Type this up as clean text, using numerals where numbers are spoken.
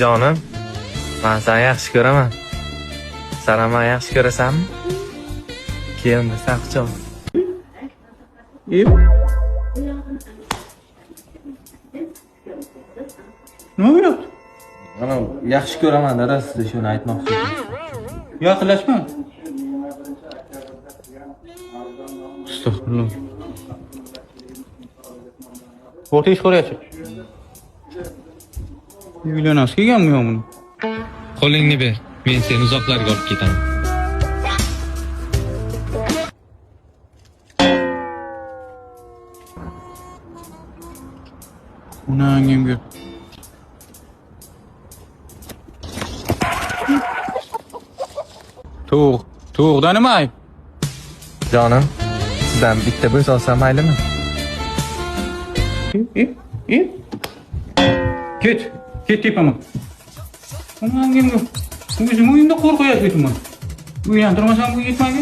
Jonim, men seni yaxshi ko'raman. Sen ham meni yaxshi ko'rasanmi? Keyin san quchoq. Nima bo'lyapti? Mana yaxshi ko'raman dadasi, shuni aytmoqchi edim. Yaqinlashma. Astag'firullah. O'rta ish ko'ryapti. Uylanasi kelganmi yo buni? Qo'lingni ber, men seni uzoqlarga olib ketaman. Onangimga. To'g', to'g'da nima ayb? Jonim, sizdan bitta bo'z olsam maylimi? E, e? Ket, ket tepaman. Onangimga. O'zim uyimda qo'rqyapman. Uylantirmasam bu yetmaydi.